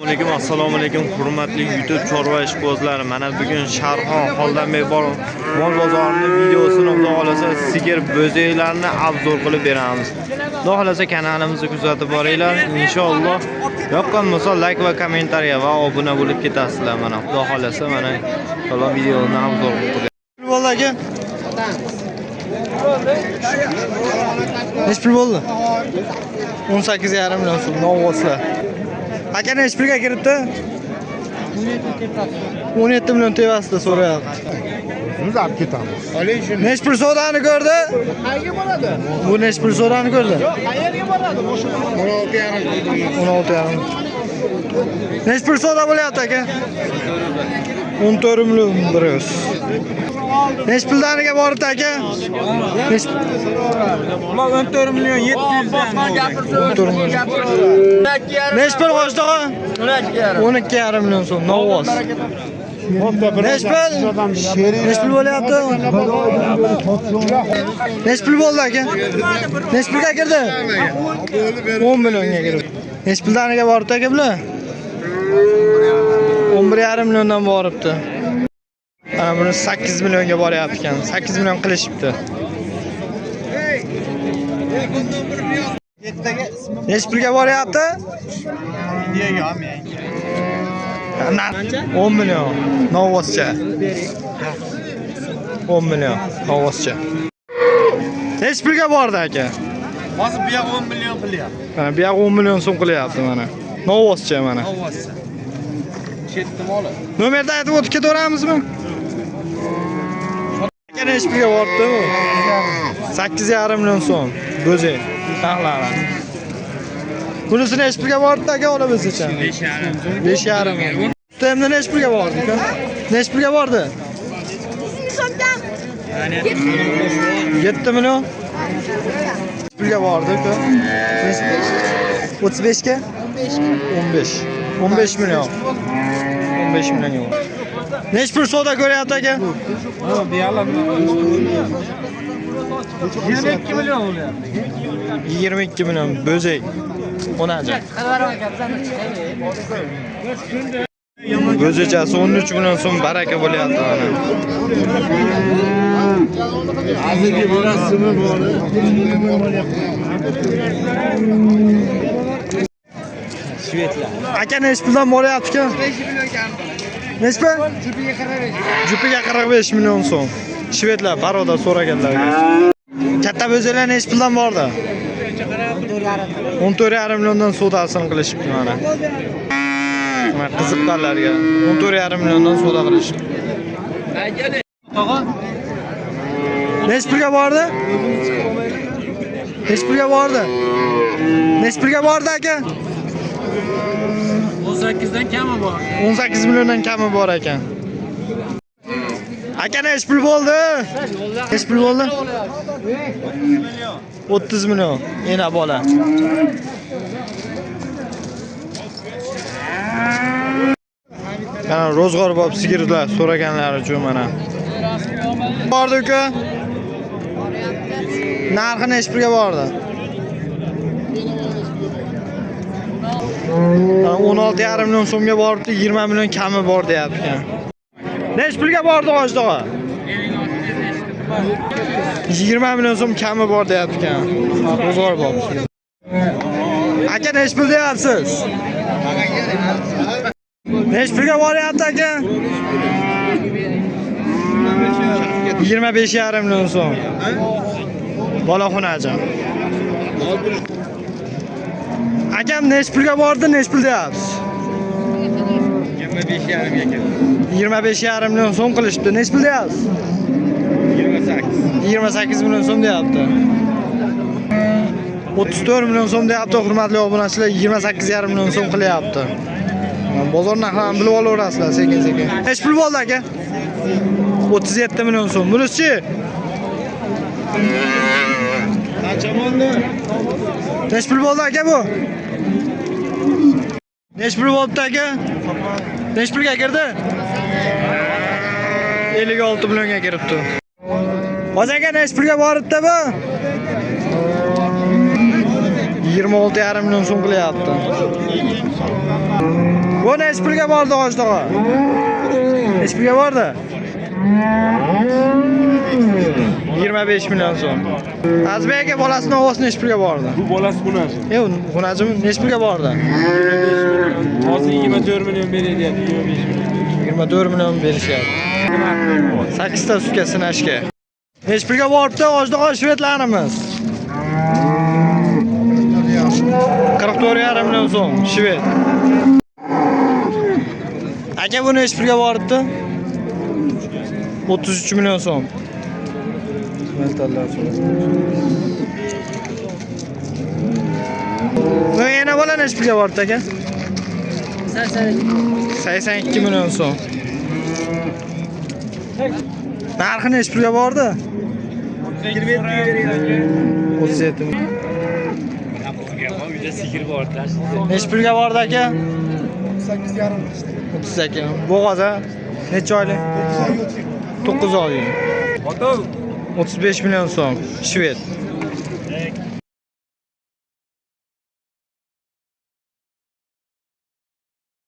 Alaykum, assalomu alaykum, hurmatli YouTube chorva ishqibozlari. Mana bugun Sharxon Xoldanbek mol bozorining videosini, xudo xolasa, sigir bo'zaklarni обзор qilib beramiz. Xudo xolasa, kanalimizni kuzatib boringlar. Inshaalloh yoqqan bo'lsa, like va kommentariya va obuna bo'lib ketasizlar. Mana xudo xolasa, mana inshaalloh videoni обзор qilib beramiz. Bo'ldi aka. Necha pul bo'ldi? 18,5 million so'm novvoslar. Aka, necha pulga kiribdi? 17 million tevasida so'rayapti. Biz olib ketamiz. Necha pul savdoni ko'rdi? Qayerga boradi? Bu necha pul savdoni ko'rdi? Yo'q, qayerga boradi? 16,5. 16,5. Necha pul savdo bo'lyapti aka? 14 million 100. Necha puldaniga boribdi aka? Necha Ular 14 million 700 dan. 14 million. Necha pul qo'shdi? 12,5 million so'm novvos. Necha pul? Necha pul bo'lyapti? Necha pul bo'ldi aka? Necha pulga kirdi? 10 millionga kirdi. Necha puldaniga boribdi aka bular? 11,5 milliondan boribdi. Mana buni 8 millionga boryapti ekan. 8 million qilishibdi. Necha pulga boryapti? 10 million. Novvoscha. 10 million novvoscha. Necha pulga bordi aka? Hozir bu yoq 10 million qilyapti. Mana bu yoq 10 million so'm qilyapti mana. Novvoscha mana. Ovozcha. Chetni moli. Nomerda aytib o'tib ketaveramizmi? Aka, necha pulga boribdi bu? 8,5 million so'm. Bo'zak narxlari. Bunisi necha pulga boribdi aka, ola bilsa-chi? 5,5 million. Endi necha pulga bordi aka? Necha pulga bordi? 7 million. Pulga bordi aka. 35 ga? 15. 15 million. 15 millionga bordi. Necha pul savdo ko'ryapti aka? 22 million bo'lyapti. 22 million bo'zak. Onaja. Bo'zachasi 13 million so'm baraka bo'lyapti mana. Azizga berasizmi buni? Aka, necha puldan boryapti aka? Necha pul? Jupiga 45 million so'm. Shvedlar baroda so'raganlarga. Katta bo'zaklar necha puldan bordi? 14,5 milliondan savdosini qilishibdi mana. Mana qiziqqanlarga 14,5 milliondan savdo qilishibdi. Necha pulga bordi? Necha pulga bordi? Necha pulga bordi aka? 18 dan kami bor. 18 milliondan kami bor ekan. Aka, necha pul bo'ldi? Necha pul bo'ldi? 30 million. Ena bola. Mana ro'zg'or bob sigirlar so'raganlar uchun mana. Bordi uka? Narxi necha pulga bordi? 16,5 million so'mga boribdi, 20 million kami bor deyapti ekan. Necha pulga bordi Hojidog'a? 20 million so'm kami bor deyapti ekan. Ro'zg'or bor. Aka, necha pul deyapsiz? Necha pulga boryapti aka? 25,5 million so'm. Bola xunajon. Akam, necha pulga bordi, necha pul deyapsiz? 25,5 ekan. 25,5 million so'm qilishibdi. Necha pul deyapsiz? 28. 28 million so'm deyapti. 34 million so'm deyapti, hurmatli obunachilar, 28,5 million so'm qilyapti. Bozor narxlarini bilib olaverasizlar sekin-sekin. Necha pul bo'ldi aka? 37 million so'm. Bunisi-chi? Qancha bo'ldi? Necha pul bo'ldi aka bu? Necha pul bo'libdi aka? Necha pulga kirdi? 56 millionga kiribdi. Hoji aka, necha pulga boribdi bu? 26,5 million so'm qilyapti. Bu necha pulga bordi Hoji tog'a? Necha pulga bordi? 25 million so'm. Azbek aka bolasini ovozi necha pulga bordi? Bu bolasi xunaji. Yo'q, xunajimi necha pulga bordi? Hozir 24 million berilyapti, 25 million. 24 million berishyapti. 8 ta sutga sinashga. Necha pulga boribdi Hoji tog'a shvedlarimiz? 44,5 million so'm shved. Aka bu necha pulga boribdi? 33 million so'm. Bu yana bola necha pulga boribdi aka? 82 million so'm. Narxi necha pulga bordi? 37. Necha pulga bordi aka? 38,5. 38. Bo'g'oz a? Necha oylik? 9 oylik. 35 million so'm shved.